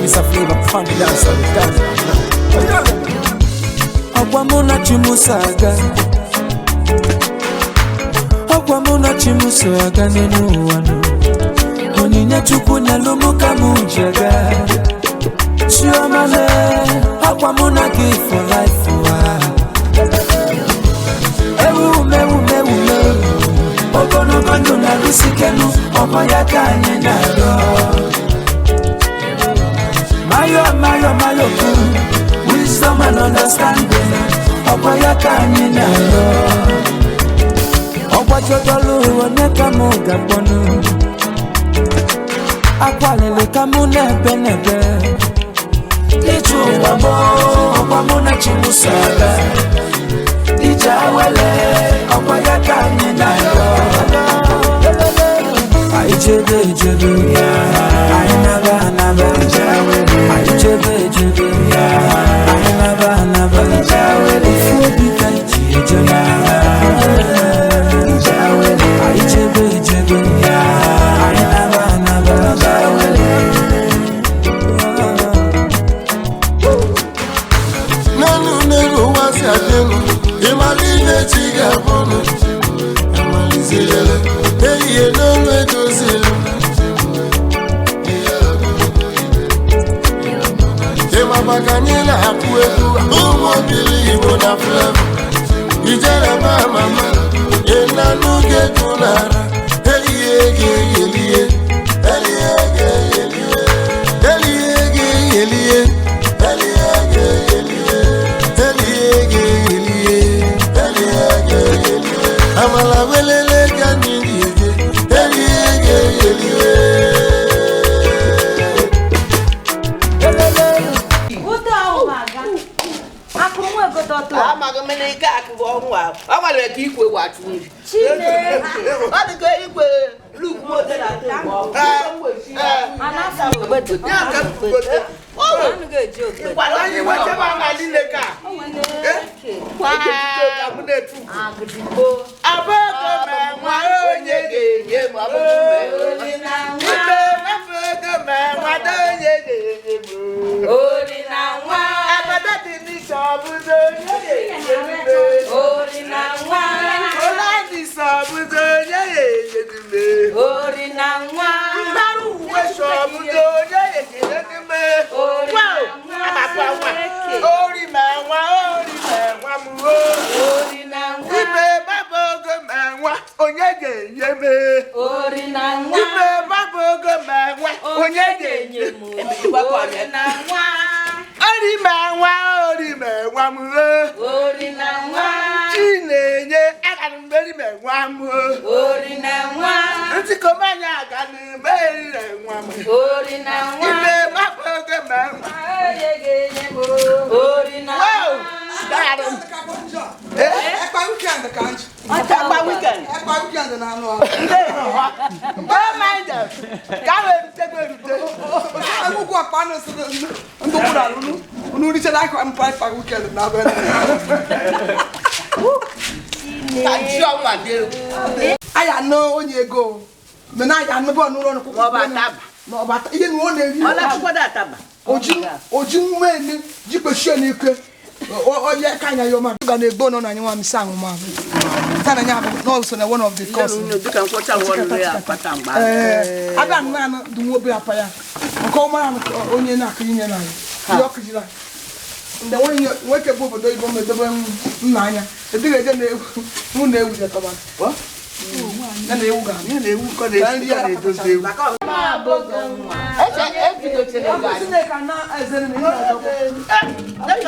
Mr. Flavor, funky dance, dance. Ọkwa mụ na chi m so aga. Ọkwa mụ na chi m so aga n'elu ụwa nụ. Onyinye Chukwu nyelụ mụ ka mụ ji aga. Chioma le, ọkwa mụ na gị for life ụwa. Ewu mewu mewu mewu. Ogologo ndụ na-arụsikenu, ọkwa ya ka anyị na-arịọ. Mayo mayo mayo kwuru, wisdom and understanding, ọkwa ya ka anyị na-arịọ. Ọgbajodolu onye ka mụ ga-akpọnụ. Akwalili ka mụ na-ebe n'ebe. Ije ụwa mụ, ọkwa mụ na chi m so aga. Ije awele, ọkwa ya ka anyị na-arịọ. Anyị chebe echebe, anyị naba anaba. Anyị chebe echebe, anyị naba anaba. Ofu obi ka anyị ji eje n'agha. Anyị chebe echebe, anyị naba anaba. N'elu n'elu ụwa si adị elu, ịmara ihe chi ga-abụnụ. Amalizirele, ehihie n'olu edozila. Ịmaba ka anyị na-akụ egwu ụmụ obili Igbo na Flavor. Ijere ma mama, ịnanụ ga-egwu n'ara. Ehihie ga-eyelie, ehihie ga-eyelie, ehihie ga-eyelie, ehihie ga-eyelie, ehihie ga-eyelie, ehihie ga-eyelie. Amala welele ka anyị ga-eje, ehihie ga-eyelie. Ụtọ ahụ ma-aga. Akụ nwa egote ọtọ. Amaghị m na ike akụ bụ ọnwụ a. Ọ nwere ka ikwe wachu nri. Chineke. Ọ dị ka ikwe luk moto na atụ mgbe ọ Mana afọ Ya ka m gote. Anu ga-eji okpete. Anyị wechebe ama niile ka. Agịdịgbo. Abụgo ma nwa onye ga-enye m abụgo Ori na nwa. Ibe mmefu ego ma nwado onye ga-enye m. Ori na nwa. Abada dị n'isi ọbụdo onye ga-enye m. Ori na nwa. Ụlọ ọbụdo onye ga-enye m. Ori na nwa. Mgbaru uwe sọ̀bùdó onye ga-enye m. Ori na nwa. Amakwa nwa. Ori ma nwa, ori ma nwa m o. Ori na nwa. Ibe baba ogo ma nwa, onye ga-enye m. Ori na nwa. Ibe baba ogo ma nwa, onye ga-enye m. Ori na nwa. Ori ma nwa, ori ma nwa m o. Ori na nwa. Chi na-enye, agara m eri ma nwa m o. Ori na nwa. Ntị komanya agara m eri ma nwa m. Ori na nwa. Ibe baba ogo ma nwa. Onye ga-enye m. Ori na Wow! nwa. Daalụ. Ekpa weekend ka nji. Ekpa weekend. Ekpa weekend na anụ ahụ. Go mind them. Ka wee rute go rute. Akwụkwọ akpa na esi ndị kwuru alụnụ. Unu richara akwa mpa ekpa weekend na abịa. Ka ji ọnwa dị egwu. Aya anụ onye ego. Mena aya anụ bọọlụ n'ụlọ ọnụ Ma ọ bụ ataba. Ma ọ bụ ataba. Ihe na ọ na-eri. Ọ na-akwụkwọ ataba. Oji oji nwa ene jikpesie n'ike. Onye ka anya ya ọma. Ga na-egbo nọ na anyị nwa misa ahụ ma. Taa na nya bụ na so na one of the cause. Dịka nkwọcha nwọrọ ya akpata mgba. Ee, abịa m naanị dị nwa obere apa ya. Nke ọma ya onye na-akụ inye na anyị. Ihe ọkụ jiri anyị. Ndị nwoke bụ obodo oyibo ma edobe nna anya. Edịghị eje na ewu mụ na ewu jetọba. Ya na ewu ga-anụ. Ya na ewu nkọ na-edozi ewu. Chineke na eze na ihe ọzọ.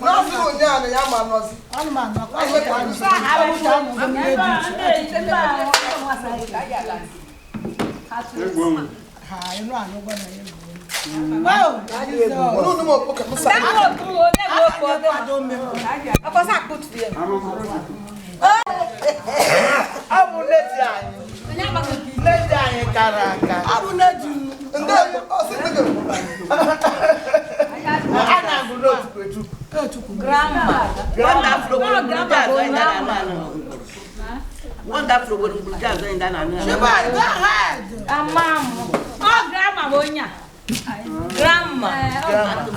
Nọọsụ ụnyaahụ ya ma nọọsụ. Ọ bụ nne di anyị. Nne di anyị kara aka. Ọ bụ nne di m. Ndị ọsị ndị gị. Wonderful were mgburuji azọ ndị a na-anụ ya. Go ahead. Ọ grandma bụ onye a. Grandma.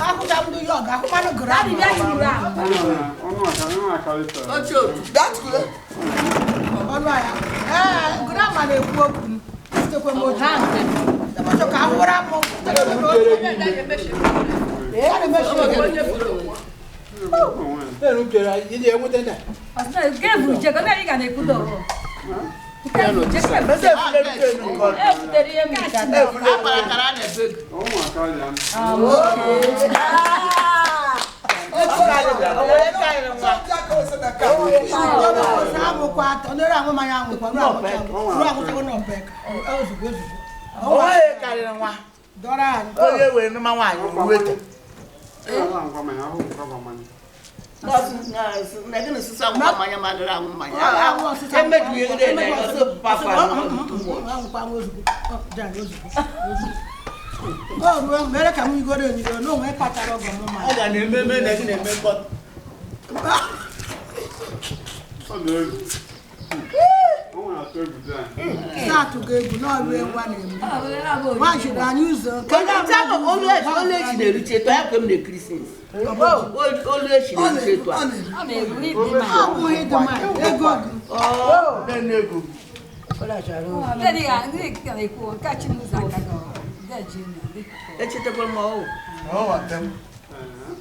Ahụcha m ndị yọg, ahụmanụ Daddy grandma. bịa juru ahụ. Oche otu. That's good. Ọnụ ahịa. Ee, grandma na-ekwu okwu. Sitekwa m otu. Ha nke. Ebe ka ahụra m. Ee, a na-emechi Onye furu onwe. Nke bụ uche ka ndị ga na-ekwudo. Nke bụ uche ka ebutere ihe mmiri. Akpara akara a na-ebe ego. Onye karịrị nwa. Onye were nma nwaanyị wete. Na gịnị sịsa ngwa mmanya ma dịrị aṅụ mmanya. Emebiri ere na ọsọ papa. Mere ka m igoro enyigoro na onwe kpatara ọgọ m ma Ọ ga na-eme eme na gị na-eme mkpọtụ. Na-atụgo egwu n'ọrụ egwu a na-eme nwa jiri anyị ụzọ Olu echi na-eruche etu a ya ka m na-ekiri sins. Olu echi na-eruche etu a. Ọ na-egwu ịdị mma. Ọ bụghị ịdị mma ego gị. Ndị ga ndị ga na-ekwu nke Chinuzo aka gị. Ndị ji nọ. Echetakwa m ọwụ.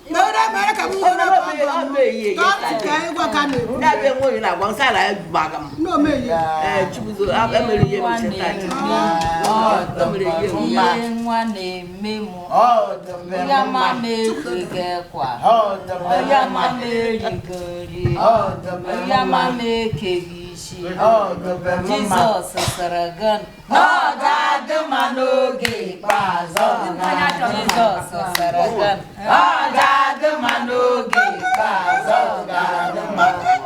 Mere mere ka m igoro Ọ bụ eyi eyi ka ka egwu ka na-ekwu Na-abịa nwe onye na-agwa nsọ ala ya gbaga m. na omeyi Ee, Chibuzo, emere ihe m cheta Chibuzo. Emere ihe m. Ihe nwa na-eme m. Onye ama m ekweghị ekwa. Onye ama m erighị nri. Onye ama m ekeghị isi. Jizọs sịrị gị na ọ ga-adị mma n'oge ikpeazụ. Jizọs sịrị gị na ọ ga-adị mma n'oge ikpeazụ. Ọ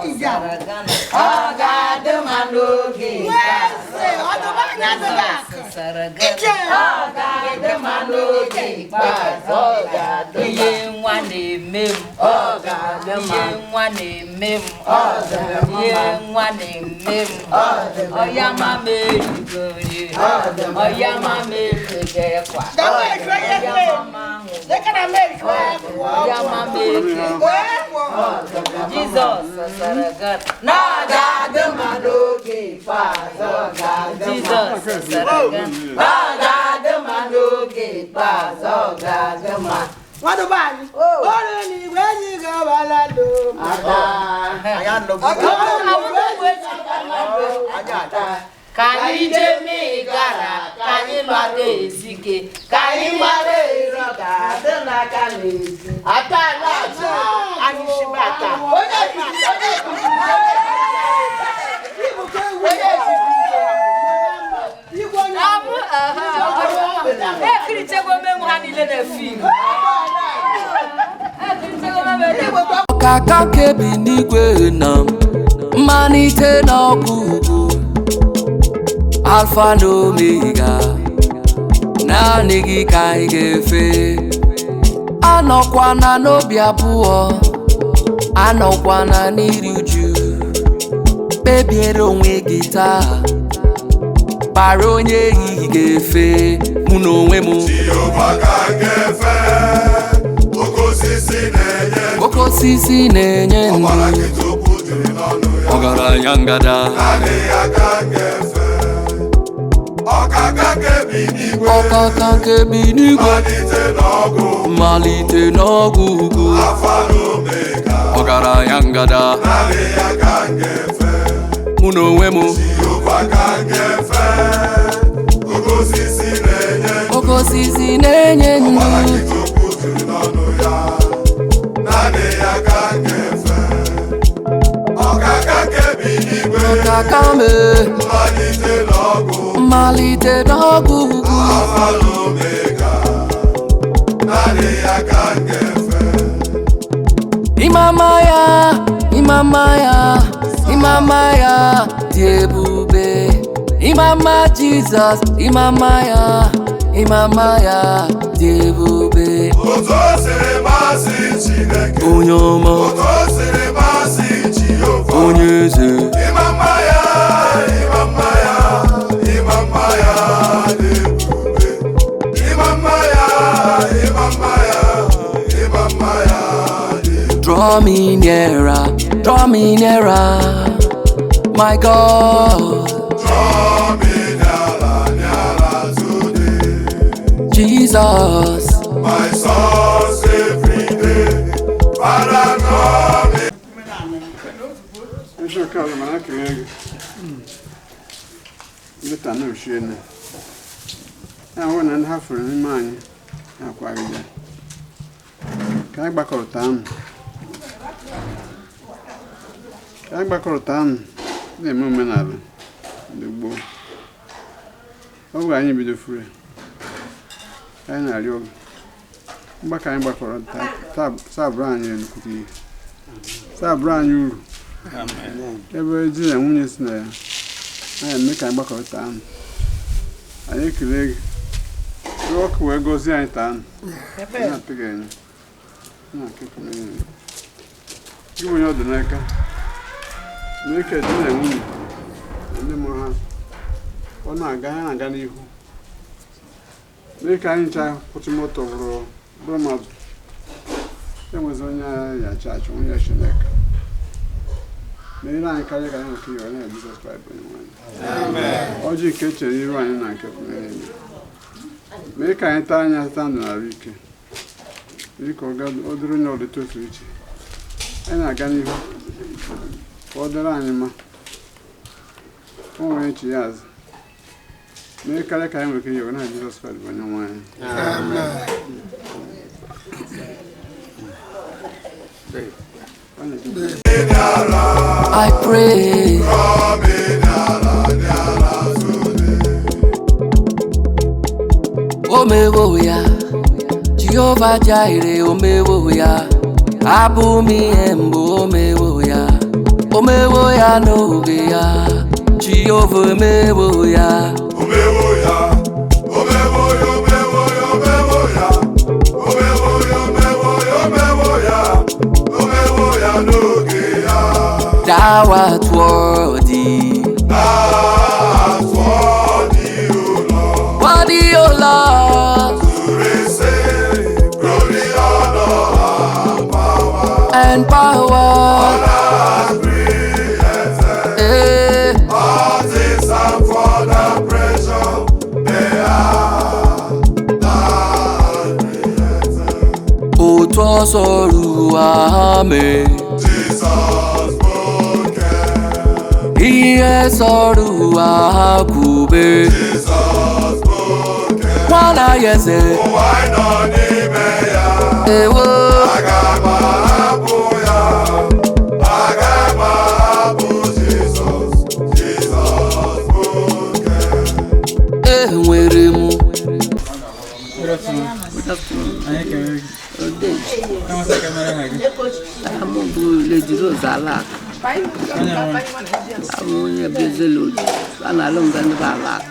sịrị gị na ọ ga-adị mma n'oge ikpeazụ. Jizọs sịrị gị na ọ ga-adị mma n'oge ikpeazụ. Ihe nwa na-eme m. Ihe nwa na-eme m. Ihe nwa na-eme m. Ọya ma m erigo nri. Ọya ma m ekweghị ekwa. Ọya ma m ahụ. Ọya ma m ekweghị. Jizọs sịrị gị na ọ ga-adị mma n'oge ikpeazụ. Jizọs sịrị gị na ọ ga-adị mma n'oge ikpeazụ. Ọ ga-adị mma. Nwadụba anyị ọrụ n'igwe enyi gị ọbala lo Ka anyị jee mee gara, ka anyị lọta ezike, ka anyị mara ero ga-adị n'aka n'ezi. Ata ala aja, anyị shiba ata. Ekirichego m enwe ha niile na fim. Ekirichego m enwe. Ọkaka kebi n'igwe na mmalite na ọgwụgwụ, Alfa na Omega, naanị gị ka anyị ga-efe. Anọkwana n'obi abụọ, anọkwana n'iri uju, kpebiere onwe gị taa, kpara onye ehihie ga-efe. Mụ na onwe m, Jehova ka ga-efe, oke osisi na-enye oke osisi na-enye ndụ, ọbara nkịta okwu juru n'ọnụ ya. Ọgaranya ngada, Naanị ya ka ga-efe, ọkaka kebi n'igwe, ọkaka nke bi n'igwe, malite n'ọgụ, mmalite n'ọgwụ ugwu, Alfa na Omega. Ọgaranya ngada, Naanị ya ka ga-efe, mụ na onwe m, Jehova ka ga-efe, oke osisi na-enye oke osisi na-enye ndụ, ọbara nkịta okwu juru n'ọnụ ya. Naanị ya ka ga-efe, ọkaka kebi n'igwe, ọkaka me, malite n'ọgụ, mmalite n'ọgwụ ugwu, Alfa na Omega. Naanị ya ka ga-efe. Ịmama ya, ịmama ya, ịmama ya dị ebube. Ịmama Jizọs, ịmama ya, ịmama ya dị ebube. Otu o siri masị Chineke, Onye ọma, otu o siri masị Jehova, onye eze, ịma mma ya Draw me nearer, draw me nearer, my God. Draw me nearer, nearer today. Jesus. My source every day. Father, draw me. Nsọ ka ọzọ mana kere gị. Leta na ochie na. Ya hụ na ndị ha fụrụ n'ime anyị na-akwagide. Ka anyị gbakọrọta anụ. Ka anyị gbakọrọta anụ na-eme omenala ndị gboo. Ọ bụ anyị bido furu. Ka anyị na-arịọ gị. Mgbakọ anyị gbakọrọ taa bụrụ anyị nnukwu ihe. Taa bụrụ anyị uru. Ebe di na nwunye si na ya anyị eme ka anyị gbakọrọta anụ. Anyị ekele gị. Ọkụ wee gọzie anyị taa anụ. Na-apịghị enye. Na-akịkọrọ enye. Gị bụ onye ọ dị n'aka. Mee ka di na nwunye na ndị mụrụ ha ọ na-aga ha na-aga n'ihu. Mee ka anyị ncha kwụsị moto bụrụ mmadụ. Enwezi onye ya achọ achọ onye Chineke. Mee anyị karịa ka anyị nwere ike ịghọ na Jizọs Kraịst bụ onye nwe anyị. Ọjị nke chere iru anyị na nke pụrụ ime. Mee ka anyị taa anya taa ndụ na arụ ike. Mee ka ọ dịrị onye ọdịtụ otu iche. Anyị na-aga n'ihu ka ọ dịrị anyị mma. O nwere echi ya azụ. Mee karịa ka anyị nwere ike ịghọ na Jizọs Kraịst bụ onye nwe anyị. I pray. Draw me nearer, nearer today. Omewo ya, Jehovah Jireh, omewo ya, abụ m ihe mbụ omewo ya, omewo ya n'oge ya, Jehovah omewo ya. Omewo ya, omewo ya, omewo ya, omewo ya, omewo ya, omewo ya, omewo ya, omewo ya n'oge ya. Thou art worthy, That's worthy, O Lord, worthy, O Lord, to receive glory, honor, and power. and power. All has created. Eh. All things are for the pressure they are thou created. Otu ọsọ ruo ame, Jesus spoke. ihe sọrọ ụwa ha kwube. Jesus spoke. Nwana ya eze, Ụwa nọ n'ime ya. ewo. Aga m ahapụ ya. Aga m ahapụ Jizọs. Jizọs spoke. Enwere m Amụ bụ Lady Rose Alak. Abụ onye bụ Ezeloji. A na-alụ nga ndị bụ Alak.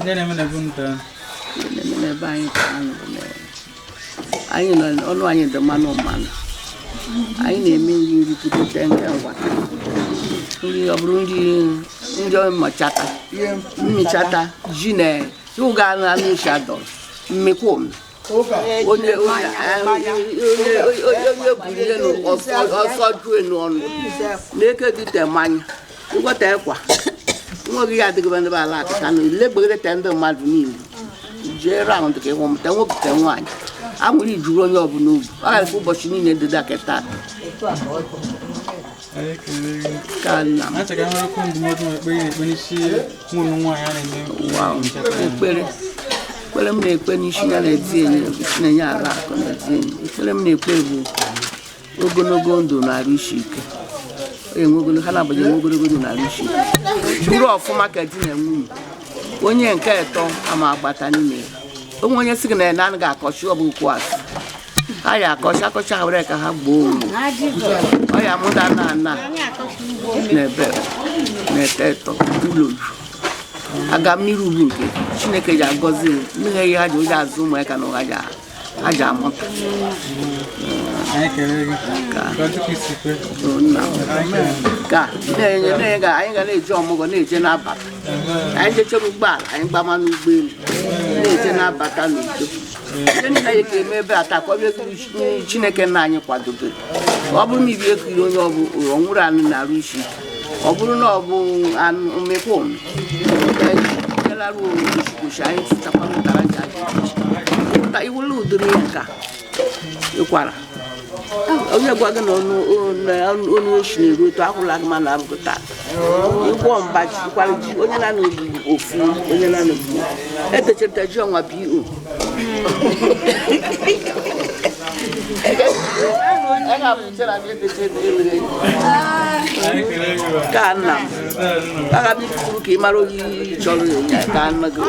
Ndị na-eme na ebe nta. Ndị na-eme n'ebe anyị ka anyị bụ na- anyị nọ ọnụ anyị dị mmanụ mmanụ. Anyị na-eme nri nri kwudote nke ngwa. Nri ọ bụrụ nri nri mmachata. Mmịchata ji na ụga anụ anụ ushi adọrọ. Mmekwa ome. Onye onye onye buru ihe ọsọ ju enu ọnụ na-eke dịte mmanya ngwọta ekwa nwa gị ya adịghị ndị ala akịta na ilegbegide ndị mmadụ niile jee raụnd ka ịhụ mụta nwoke te nwaanyị anwụrụ ijuru onye ọbụla ugwu ọ ga ụbọchị niile dị dakịta Anyị ekele gị. ka nna m A chọrọ ka anyị mara okwu ndụmọdụ ma ekpere na-ekpe n'isi nwunye nwaanyị a na-eme ncheta ya. Ekpere ekpere m na-ekpe n'isi ya na-eti enyi na-enye ala akụ na-eti enyi ekpere m na-ekpe bụ ogologo ndụ na arụ isi ike. Onye nwe ogologo ha na-agbaji nwe ogologo ndụ na arụ isi ike bụrụ ọfụma ka di na nwunye onye nke ịtọ ama agbata n'ime ya onwe onye sị gị na ya na anaghị akọchi ọ bụ okwu asị ha ya akọchi akọchi ha were ka ha gboo onwe ọ ya mụda na ana na ebe na-eto eto ụlọ oju aga m n'iru bụ nke Chineke ji agọzi mmeghe ihe ha ji ụjọ azụ ụmụ ya ka na ụgha ji ha ji amụta. Anyị ekele gị. Ka Chukwu isi kwe. Nna m. Ka na-enye na-enye ga anyị ga na-eji ọmụgwọ na-eje n'abata anyị jechere ụgbọala anyị gbama n'ụgbọelu na-eje n'abata n'udo ihe niile anyị ga-eme ebe a taa ka ọ bịa Chineke nna anyị kwadobere. Ọ bụrụ na ibi ekiri onye ọ bụ ọ nwụrụ anụ na-arụ isi, ọ bụrụ na ọ bụ anụ mmekwa ome jelarụ osikwosi anyị tụchakwa ụtara ji aja ụta iwere ụdịrị ihe nka ịkwara onye gwa gị na ọnụ oshi na-eru otu akwụla gị mana abụghị taa ịgwọ mba ji kwara ji onye na-anọ ofu onye na-anọ ofu etecheta ji ọnwa po ka nna m aga m ikwuru ka ị mara onye ị chọrọ ya ka nna gị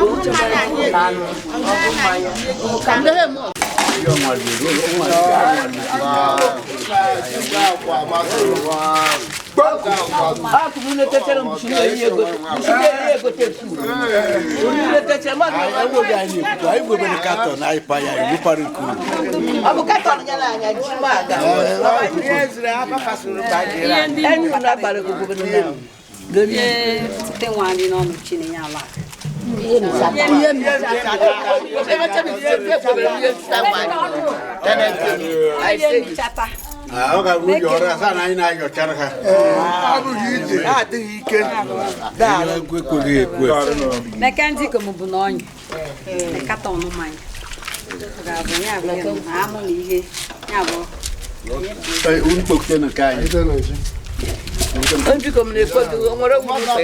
Ọ ga-abụ ụjọ ọrụ asaa na anyị na-ayọchara ha. Adịghị ike. Ekweghị ekwe. N'aka ndị ikom bụ n'ọnyụ na katọn mmanya ọ ga-abụ ya bụ ya na anụ na ihe ya bụ Unu kpọkute na nke anyị. Ndị ikom na-ekpodu nwere ogwu n'ụsọ.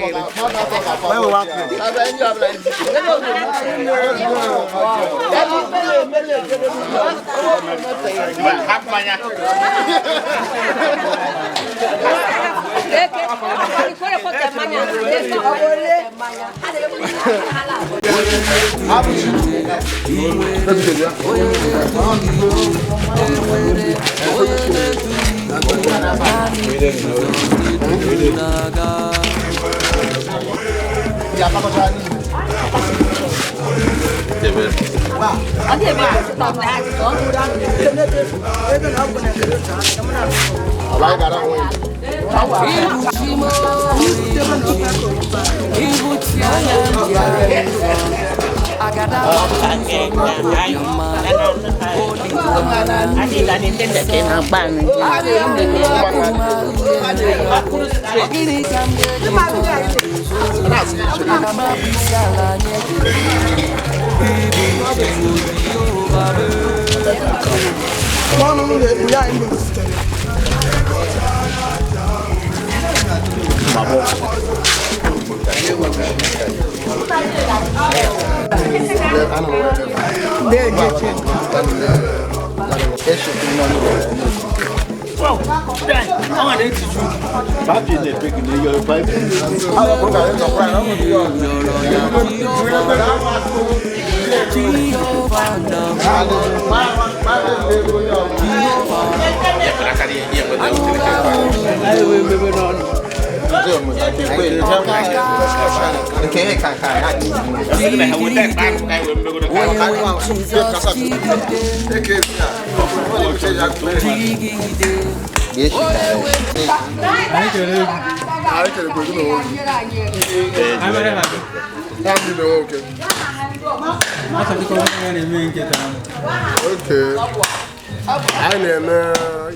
Anyị na-eme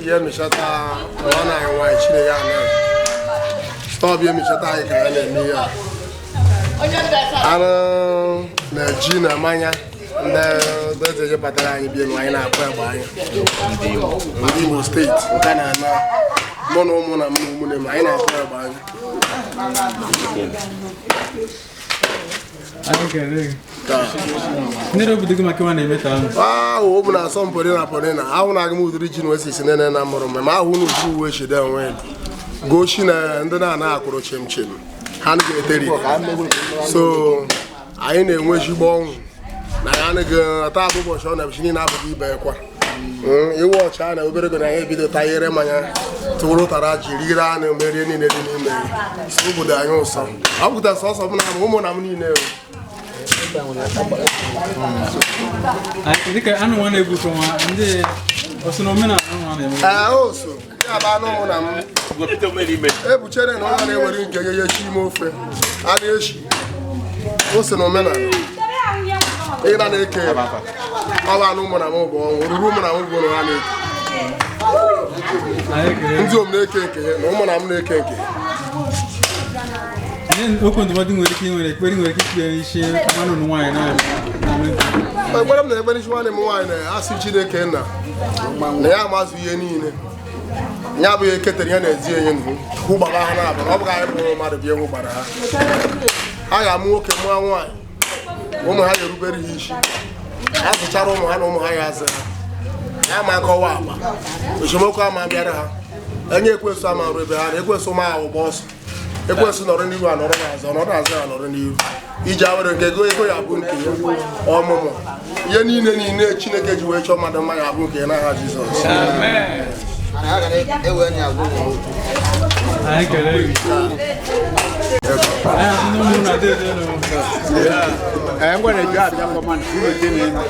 ihe mechata nwanne anyị nwaanyị Chinenye anaghị stọọbụ ihe mechata anyị ka anyị na-eme ihe a anụ na ji na mmanya ndị ezeje batara anyị bie anyị na-akpọ egbe anyị ndị Imo steeti nke na-ana mụ na ụmụ na mụ na ụmụnne m anyị na-akpọ egbe anyị. Ahụ ọ bụ na asọmpụrị na pụrị na ahụ na-aga m ụdịrị ji na osisi nene na mụrụ m ma ahụ na ụdịrị uwe chide onwe gochi na ndị na-ana akwụrụ chim chim ha anaghị eteri so anyị na-enwe ezigbo ọnwụ na ya anaghị taa bụ ụbọchị ọ na-ebichi niile abụghị ibe kwa iwe ọcha na obere ego na anyị ebido tanyere mmanya tụrụ ụtara ji rire anụ merie niile dị n'ime so obodo anyị ụsọ ọ pụta sọsọ m na ụmụ na m niile. Ee, oso ya bụ anụ mụ na m ebuchere na ụlọ na-ewere nke ya echi ime ofe a na-eshi ose na omenala ịra na-eke ọba anụ mụ na m bụ ọnwụ ruru mụ na m bụ ha na-eke. Ndị om na-eke nke ha na ụmụ na m na-eke nke ha. Okwu ndụmọdụ nwere ike nwere ekpere nwere ike ikpe isi nwanne unu nwaanyị na Ekpere m na-ekpere isi nwanne m nwaanyị na-asị Chineke nna na ya amazụ ihe niile ya bụ ihe ketere ya na-ezi enye ndụ hụ gbara ha na-abụ ọ bụghị anyị bụrụ mmadụ bịa hụ gbara ha. A ga-amụ nwoke mụọ nwaanyị, ụmụ ha ga-erubere ha isi, ha zụchara ụmụ ha na ụmụ ha ya azụ ha, ya ma nkọwa agba esemokwu ama bịara ha, enye ekwensu ama arụ ebe ha na ekwensu ma ahụ gba ọsọ, ekwensu nọrọ n'ihu a nọrọ n'azụ, ọ nọrọ n'azụ a nọrọ n'ihu, iji awere nke ego ego ya bụ nke ya, ọmụmụ ihe niile niile Chineke ji wee chọọ mmadụ mma ya bụ nke ya n'aha Jizọs. Anyị kelee gị. Anyị asị na ụmụ na dede nụ. Anyị kelee gị.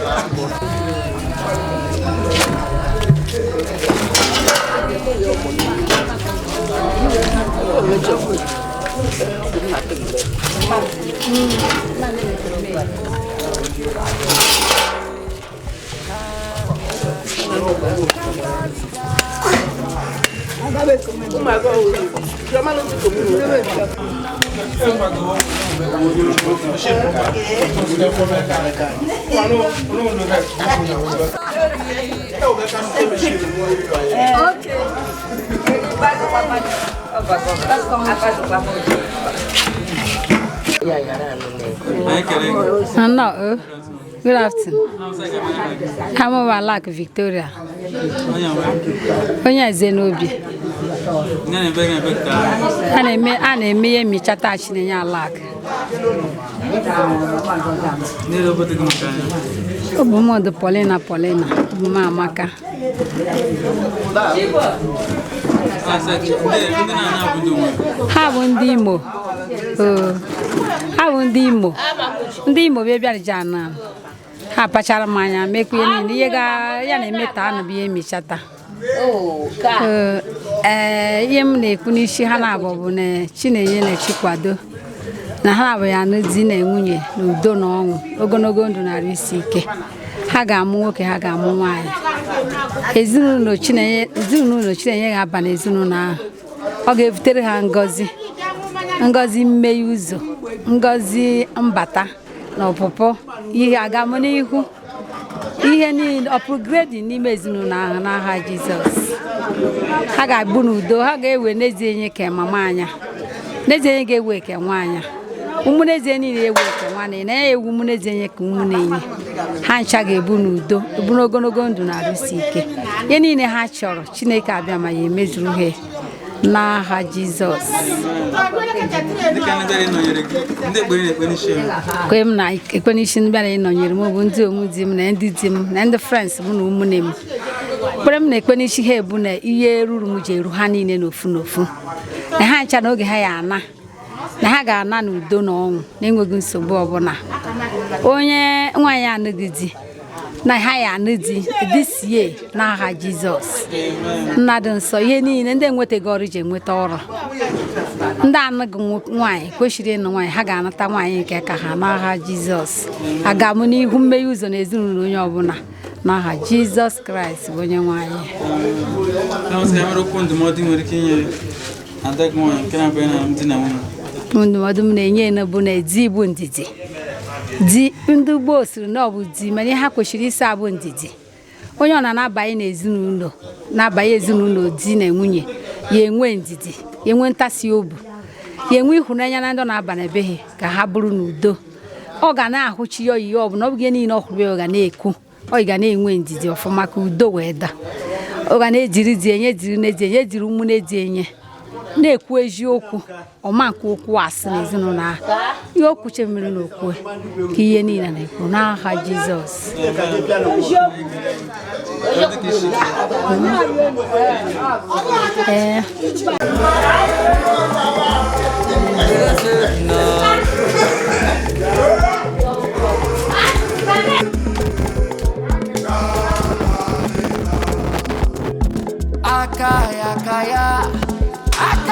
Hello, good afternoon. I'm Walak Victoria. Onye eze n'obi. Nye na-ebe gị ebe ka A na-eme ihe mmichata chinenye alak. n'elu obodo gị maka anyị. Ọ bụ mmadụ Paulina Paulina, ọ bụ m Amaka. Asị ndị na-ana obodo nwe. Ha bụ ndị Imo. Oo. Ha bụ ndị Imo. Ndị Imo bịa bịarịja na ha kpachara m anya mekwa ihe niile ihe ga ya na-eme taa na bụ ihe mmichata. Ee, ihe m na-ekwu n'isi ha na-abụ bụ na Chinenye na Chikwado na ha na-abụ ya nụ di na nwunye na udo na ọṅụ, ogologo ndụ na arụ isi ike. Ha ga-amụ nwoke, ha ga-amụ nwaanyị. Ezinụlọ Chinenye ezinụlọ Chinenye ga-aba n'ezinụlọ ahụ. Ọ ga-ebutere ha ngọzi, ngọzi mmeghe ụzọ, ngọzi mbata na ọpụpụ, ihe agamụ n'ihu, ihe niile ọpụgredi n'ime ezinụlọ ahụ n'aha Jizọs. Ha ga-abụ n'udo, ha ga-ewe n'ezie nye ke mama anya, n'ezie nye ga-ewe ke nwaanya, ụmụ n'ezie niile ewe ke nwanne na ya ewu ụmụ n'ezie nye ka ụmụ na-enye ha ncha ga-ebu n'udo, ebu n'ogologo ndụ na arụsi ike. Ihe niile ha chọrọ Chineke abịa ma ya emezuru ha n'aha Jizọs. Dịka ndị bịara ịnọnyere gị, ndị ekpere na-ekpe n'isi ha. Kwe m na ekwe n'isi ndị bịara ịnọnyere m bụ ndị omu di m na ndị di m na ndị frens m na ụmụnne m. Ekpere m na-ekpe n'isi ha ebu na ihe ruru m ji eru ha niile n'ofu n'ofu, na ha ncha n'oge ha ya ana, na ha ga-ana n'udo na ọṅụ na-enweghị nsogbu ọbụla. Onye nwaanyị anụghị di na ha ya anụ di disie n'aha Jizọs. Nna dị nsọ, ihe niile ndị enwetaghị ọrụ ji enweta ọrụ, ndị anụghị nwaanyị kwesịrị ịnụ nwaanyị ha ga-anata nwaanyị nke ka ha n'aha Jizọs. Aga m n'ihu mmeghe ụzọ na ezinụlọ onye ọbụla n'aha Jizọs Kraịst bụ onye nwaanyị. Na nsị ka nwere okwu ndụmọdụ nwere ike inye ada gị nwaanyị nke na-abịa na di na nwunye. Ndụmọdụ m na-enye ya bụ na di bụ ndidi. Di ndị gboo siri na ọ bụ di, mana ihe ha kwesịrị isi abụ ndidi. Onye ọ na-abanye n'ezinụlọ na-abanye ezinụlọ di na nwunye ya enwe ndidi, ya enwe ntasi obi, ya enwe ịhụnanya na ndị ọ na-aba na be ha ka ha bụrụ n'udo. Ọ ga na-ahụchi ya oyiyi ọbụla, ọ bụghị ihe niile ọ hụrụ ya ọ ga na-ekwu, ọ ga na-enwe ndidi ọfụma ka udo wee daa. Ọ ga na-ejiri di enye jiri na-eji enye jiri ụmụ na-eji enye na-ekwu eziokwu, ọma nke okwu asị n'ezinụlọ ahụ. Ihe o kwuche mmiri na okwu ka ihe niile na-ekwu n'aha Jizọs. Ee. Aka ya aka ya.